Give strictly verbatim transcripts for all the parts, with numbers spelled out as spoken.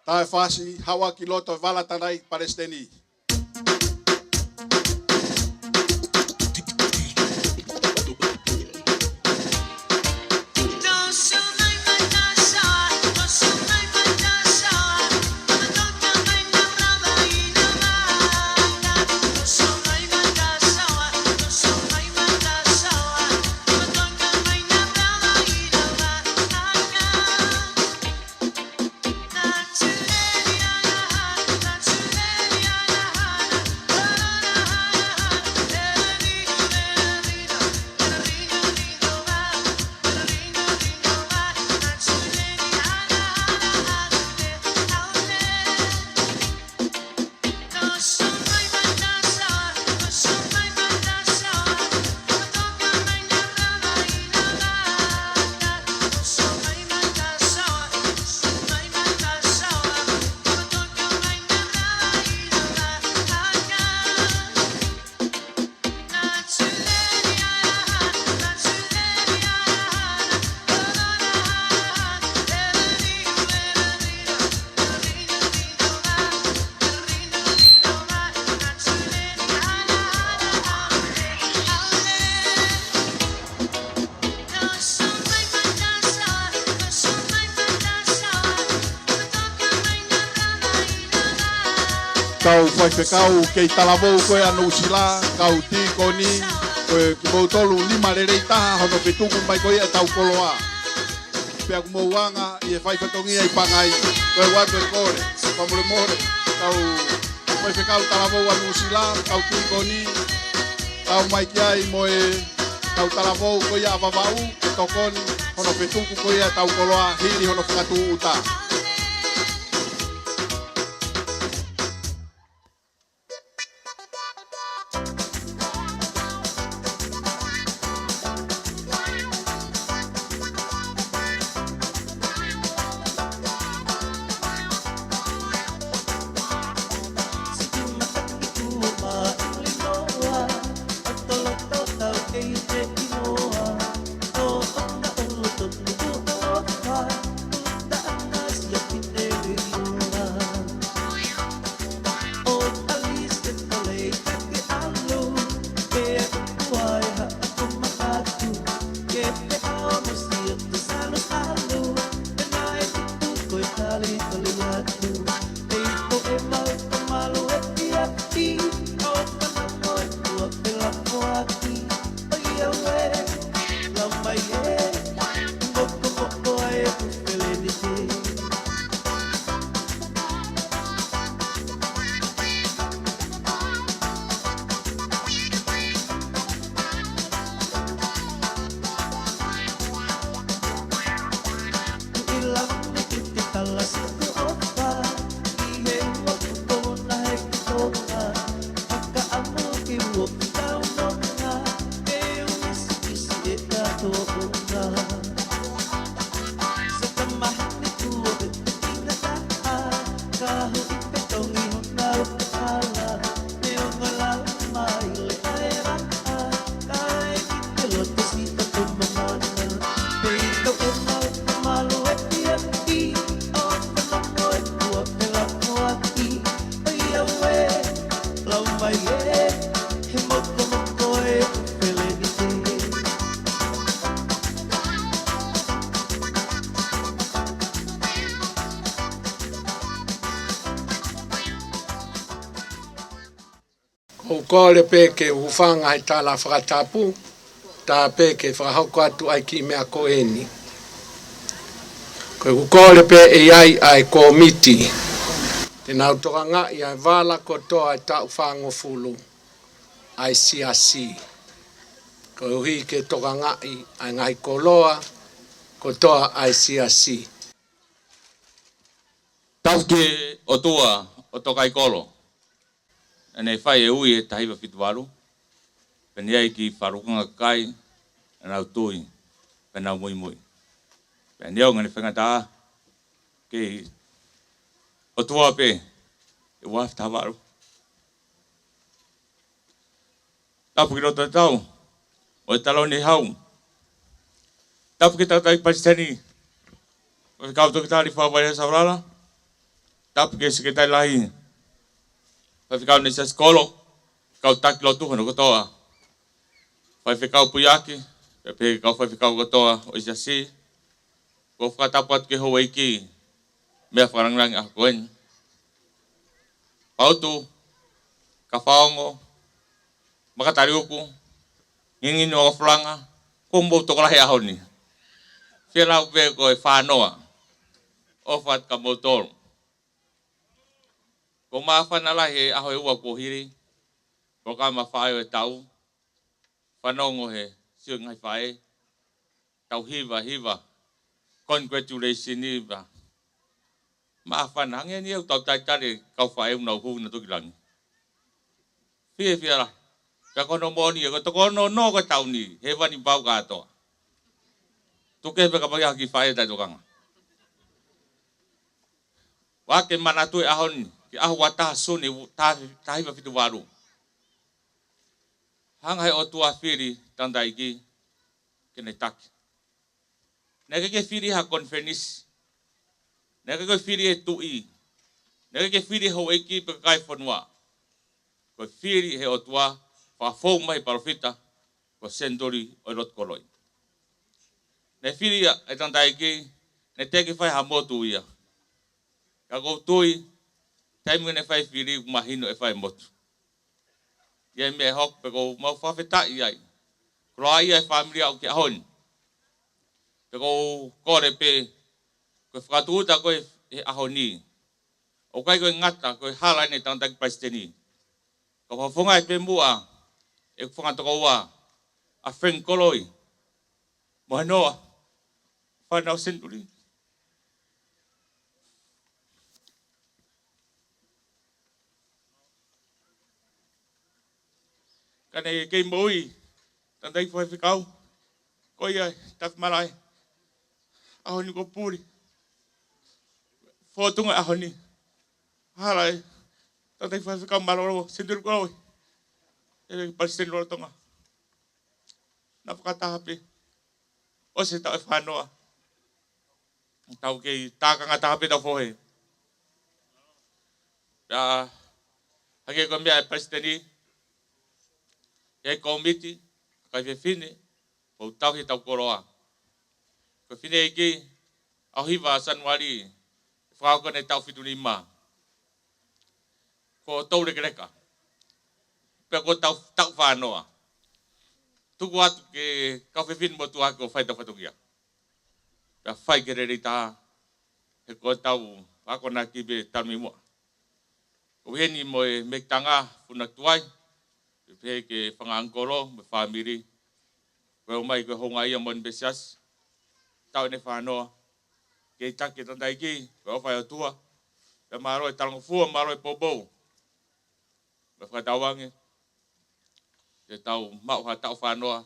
ʻa e fasi, Haʻu ā ki loto e vala tanai, Palesiteni. Kau faifekau kei talavou ko ē ʻa Nuʻusila, kau tīkoni, ko e kimoutolu nima lelei taha hono fetuku mai ko ia ʻetau koloa. Pea ʻoku mou anga ʻi he fai fatongia ʻi Pangai, ko e ʻoatu e kole, fakamolemole, kau faifekau talavou ʻa Nuʻusila, kau tīkoni, kau mai ki ai mo e kau talavou ko ia ʻa Vavaʻu, ke tokoni hono fetuku ko ia ʻetau koloa hili hono fakatūʻuta. ʻOku ou kole pē ke u hūfanga he tala fakatapu, tā pē ke fakahoko atu ʻa e kiʻi meʻa ko eni. Ko ʻeku kole pē ʻe ʻi ai ʻa e kōmiti te nau tokangaʻi ʻa e vala kotoa ʻo e taʻu fāngofulu ʻa e siasi, koeʻuhi ke tokangaʻi ʻa e ngaahi koloa kotoa ʻa e siasi. Tapu ki he ʻOtua ʻo Tokaikolo, naʻa ne fai e ui ʻi he taha hiva fitu valu, pea ne ʻi ai e kiʻi fakalūkanga kakai, naʻa nau tui, pea nau muimui. Pea ne ʻoange ʻene faingataʻa ki he ʻOtua pē, ʻi he ua afe taha valu. Tapu ki loto ʻo e tau, ʻo e taloni hau. Tapu ki he tauhi palesiteni, ʻo e kau toketā Lifa Vailea Saulala. Tapu ki he Sekelitali Lahi, Faifekau Nesiasi Kolo, kau taki lotu hono kotoa, faifekau puiaki, pea pehē ki he kau faifekau kotoa ʻo e Siasi. ʻOku ou fakatapu atu ki he houʻeiki, meʻa fakalāngilangi ʻaho ko eni. Pautu, Kafaongo, Makataliuku, Ngingini Ongofulanga, ko homou tokolahi he ʻaho ni. Fie lau pē ko e fānoa, ʻofa atu kia moutolu. Ko e māfana lahi he ʻaho ʻe ua kuo hili, ko e kama faʻē ʻo e taʻu, fanongo he sio ngaahi faʻē, tau hiva, hiva, congratulation, hiva. Māfana, hangē ni ʻoku tau talitali e kau faʻē ʻoku nau hū ʻo toki langi. Fiefia lahi. Pea ko hono moʻoni, ko e toko ono noa ko e taʻu ni, hēvani pau kātoa. Tuku kehe pē kapau ʻoku ʻi ai ha kiʻi faʻē taʻetokanga. ʻOua ke manatu e ʻaho ni, ki he ʻaho ua taha Sune, taha, taha hiva fitu valu. Hanga he ʻOtua fili tangataʻeiki ke ne taki. Naʻe ʻikai ke fili ha konifelenisi. Naʻe ʻikai ke fili e tuʻi. Naʻe ʻikai ke fili e houʻeiki pe kakai e fonua. Ko e fili he ʻOtua, fakafou mai he palōfita, ko Senituli ʻo e Lotu Koloaʻia. Naʻe fili ia ʻe he tangataʻeiki, naʻe teʻeki fai ha motu ia. Ka ʻoku ou tui, taimi naʻe fai e fili, ʻoku mahino ʻe fai e motu. ʻI ai e meʻa ʻe hoko pea ʻoku mau fakafetaʻi ai. Koloaʻia e fāmili ʻaʻaku ki he ʻaho ni. Pea ʻoku ou kole pē, ko e fakatūʻuta ko ē he ʻaho ni, ʻoku ʻikai ko e ngata ko e hala ʻene tangataʻeiki palesiteni. Ka fakafofongaʻi pē muʻa ʻeku fanga tokoua, ʻa Frank Koloi, mo hono fānau Senituli. Ka ne kei moʻui, tangataʻeiki faifekau, ko ia e tafi malaʻe, ʻaho ni kuo puli. Fōtunga ʻaho ni. Hala e tangataʻeiki faifekau mālōlō, Senituli Koloi. ʻEiki Palesiteni Lolotonga. Naʻa fakataha pē. ʻOsi e taʻu ʻe fānoa. Tau kei tākanga taha pē tau fohe. Pea, hangē ko e meʻa ʻa e palesiteni, ʻi ai e kōmiti, kakai fefine, ʻoku tauhi ʻetau koloa. Ko e fineʻeiki, ʻaho hiva Sānuali, fakahoko ʻene taʻu fitu nima. Kuo toulekeleka. Pea kuo tau, taʻu fānoa. Tuku atu ki he kau fefine motuʻa ke fai ʻetau fatongia. Pea fai ke lelei taha, he ko ʻetau akonaki pē talu mei muʻa. Ko ʻeni mo e mekitanga, funa tuai, pea pehē ki he fanga ʻangikolo mo e fāmili. Ko e ō mai ko e houngaʻia moʻoni pē Siasi. Taʻu ʻeni ʻe fānoa. Kei taki e tangataʻeiki, ko e ʻofa ʻa e ʻOtua. Pea mālō e talangofua, mālō e poupou. Mo e fakatauange, ke tau maʻu ha taʻu fānoa,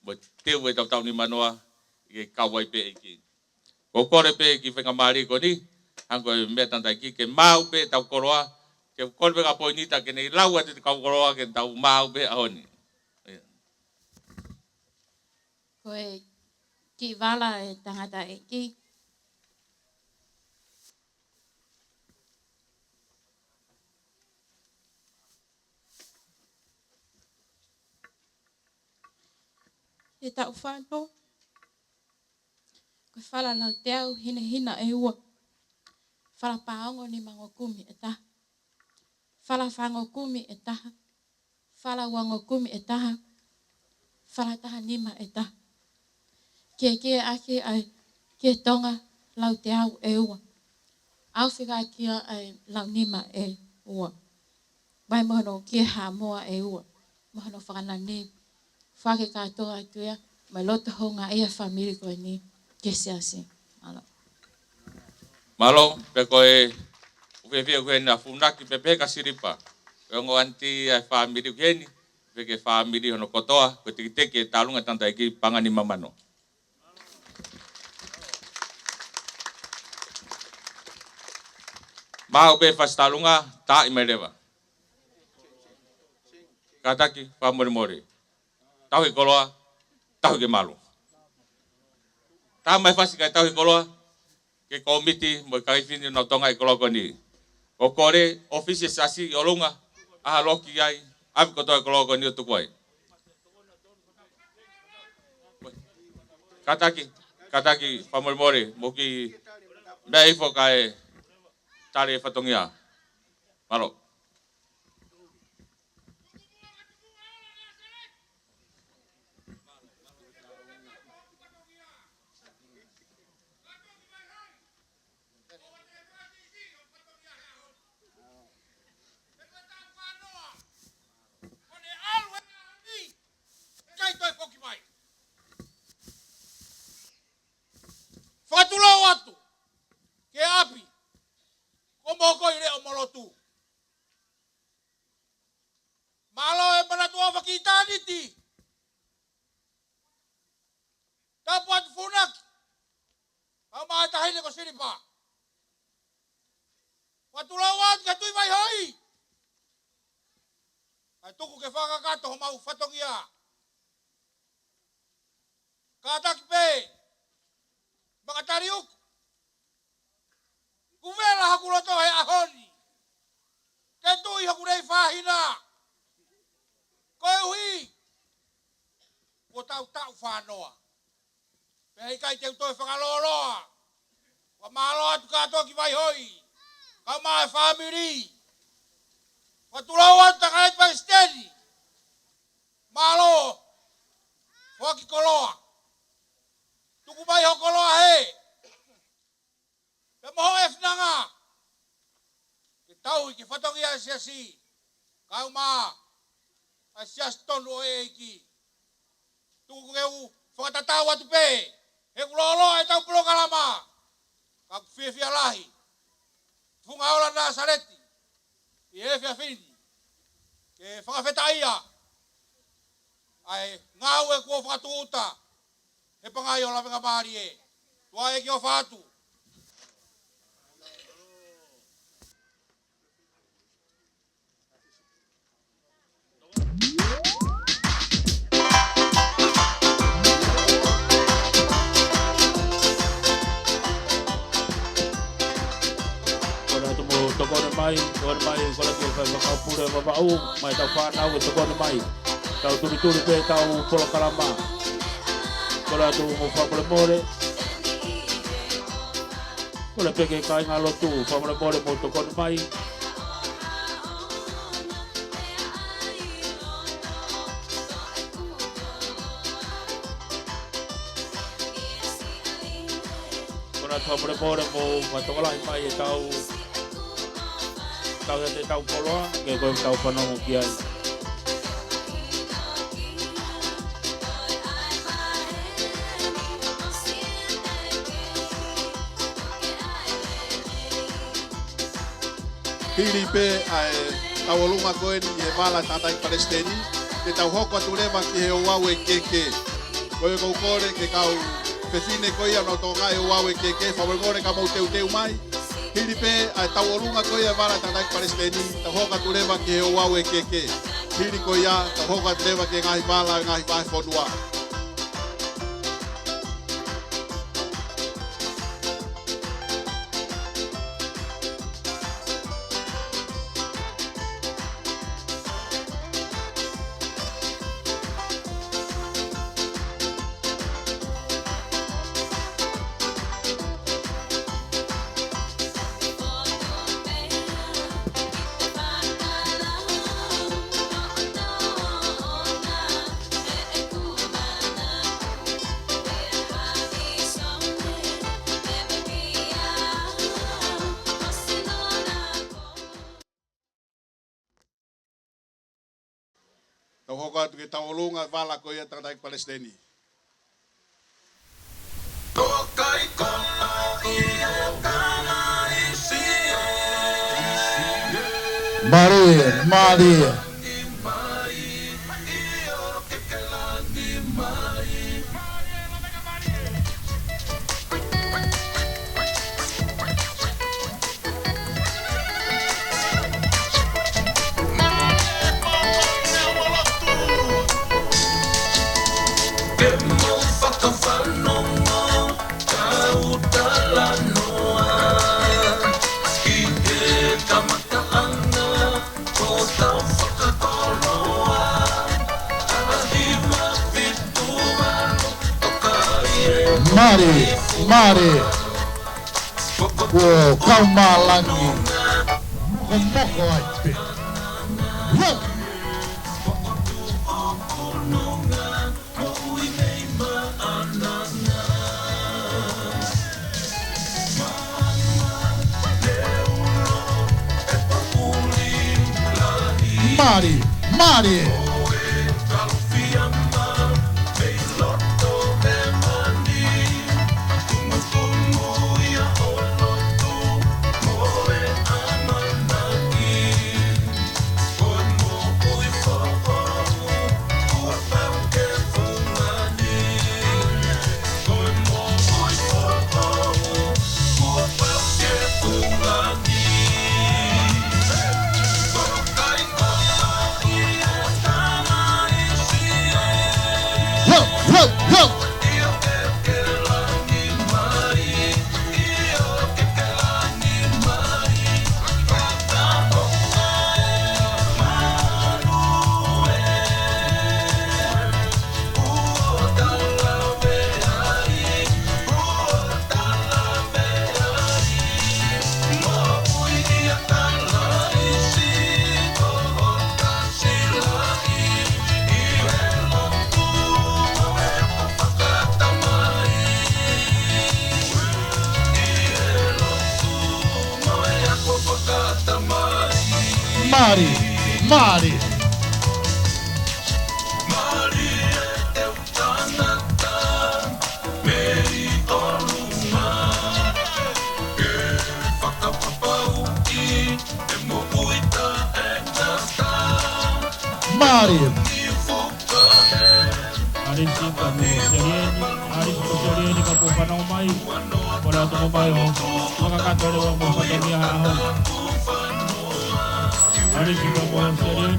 mo e teu ʻetau taʻu nimanoa, ʻi he kau ai pē ʻEiki. ʻOku ou kole pē ki he faingamālie ko eni, hangē ko e meʻa ʻa e tangataʻeiki, ke maʻu pē ʻetau koloa, ke kole pē kia Poinita ke ne lau atu ʻetau koloa ke tau maʻu pē he ʻaho ni. Ko e kiʻi vala ʻa e tangataʻeiki. ʻE taʻu fānoa. Ko e fala lauteau hinehina ʻe ua. Fala pāongo nima ongo kumi ʻe taha. Fala fā ongo kumi ʻe taha. Fala ua ongo kumi ʻe taha. Fala taha nima ʻe taha. Ke ke ake ai ki he Tonga lauteau ʻe ua. ʻAufiʻaki ʻa e lau nima ʻe ua. Mai mo hono ki he Haʻamoa ʻe ua. Mo hono fakanani. Fake kātoa atu ia, mo e loto houngaʻia e fāmili ko eni ki he Siasi. Mālō. Mālō, pea ko e ʻū fiefia ko eni ʻa Funaki pea pehē kia Silipa. Ko e ongo ʻaniti ʻa e fāmili ko eni, pea ki he fāmili hono kotoa, ko e teketeke e tālunga ʻa e tangataʻeiki paʻanga nima mano. Maʻu pē fasi tālunga, taaʻi mai leva. Kātaki, fakamolemole. Tauhi koloa, tauhi ke malu. Tā mai fasi kae tauhi koloa, ke kōmiti mo e kakai fefine ʻo Tonga ʻi he koloa ko eni. ʻOku kole ʻōfisi ʻa e siasi ʻi ʻolunga, ʻalu ʻo loki ai, ʻave kotoa e koloa ko eni ʻo tuku ai. Kātaki, kātaki, fakamolemole, mou kiʻi meʻa hifo kae tali e fatongia. Mālō. Fakatulou atu ki he ʻapi, ko Mohokoileʻo mo Lotu. Mālō e manatu ʻofa ki ʻitāniti. Tapu atu Funaki, kae ʻumaʻā e taʻahine ko Silipa. Fakatulou atu ki he Tuʻi Vaihoʻi, kae tuku ke fakakakato homau fatongia. Kātaki pē, Makataliuku, kuo vela hoku loto he ʻaho ni, ke tui hoku nei fāhina. Koeʻuhi kuo tau taʻu fānoa, pea ʻikai te u toe fakalōloa. Fakamālō atu kātoa ki Vaihoʻi, kae ʻumaʻā e fāmili. Fakatulou atu Tangataʻeiki Palesiteni. Mālō, foaki koloa. Tuku mai ho koloa hē, pea mo hoʻo finanga, ke tauhi ki he fatongia ʻa e siasi, kae ʻumaʻā ʻa e siasi tonu ʻo e ʻEiki. Tuku ke u fakatatau atu pē, he kuo lōloa ʻetau polokalama, ka ʻoku fiefia lahi Funga Ola Nāsaleti ʻi he efiafi ni ke fakafetaʻia ʻa e ngāue kuo fakatūʻuta he pangai ʻo Lavengamālie. Tuʻa ʻEiki ʻofa atu. Kole atu mou tokoni mai, tokoni mai, kole atu e kau pule Vavaʻu, mo ʻetau fānau ke tokoni mai. Tau tulituli pē ʻetau polokalama. Kole atu mou fakamolemole. Kole pē ki he kāingalotu, fakamolemole mou tokoni mai. Kole atu fakamolemole mou fakatokolahi mai ʻetau, tau ʻiate ʻetau koloa, ke ko ʻetau fanongo ki ai. Hili pē ʻa e tauʻolunga ko eni ʻi he vala Tangataʻeiki Palesiteni, te tau hoko atu leva ki he ouau ʻe kehekehe. Ko ia ʻoku ou kole ki he kau fefine ko ia ʻo Tonga ʻi he ouau ʻe kehekehe, fakamolemole ka mou teuteu mai. Hili pē ʻa e tauʻolunga ko ia vala Tangataʻeiki Palesiteni, tau hoko atu leva ki he ouau ʻe kehekehe. Hili ko ia, tau hoko atu leva ki he ngaahi vala ʻo e ngaahi vahefonua. Tau hoko atu ki he tauʻolunga vala ko ia Tangataʻeiki Palesiteni. Mālie, mālie. Mālie, mālie. Kuo kau mālangi. Mokomoko ai pē. Look. Mālie, mālie. Look, look, look. Mālie, mālie. Mālie. Alisi ka mo Selieni, Alisi mo Selieni ka mo fanongo mai. Ko la toko mai o. Makakato le wa mo fakamia ha ho. Alisi ka mo Selieni.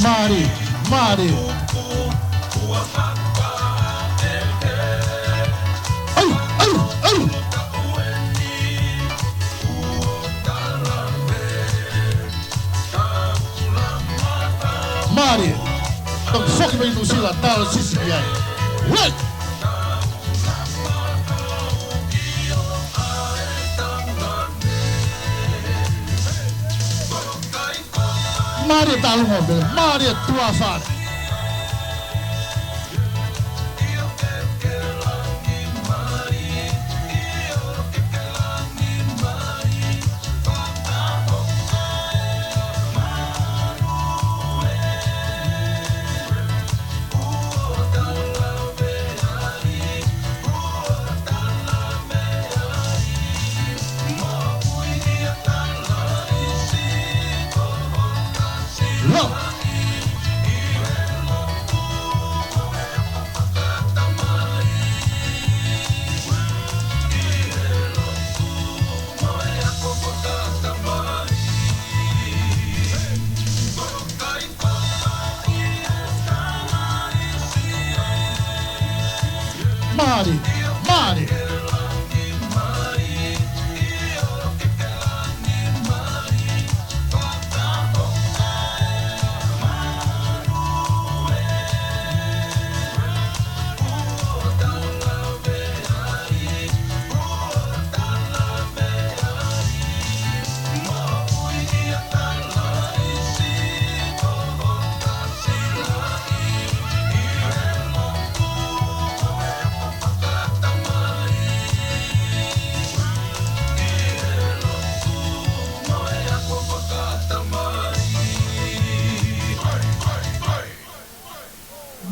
Mālie, mālie. Ai, ai, ai. Mālie. Tau foki mai Nuʻu Sila, tau sisi ki ai. Wait. Mālie talu mo pē, mālie tuʻa fale. Mālie, mālie.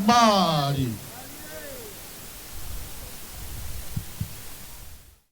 Mālie.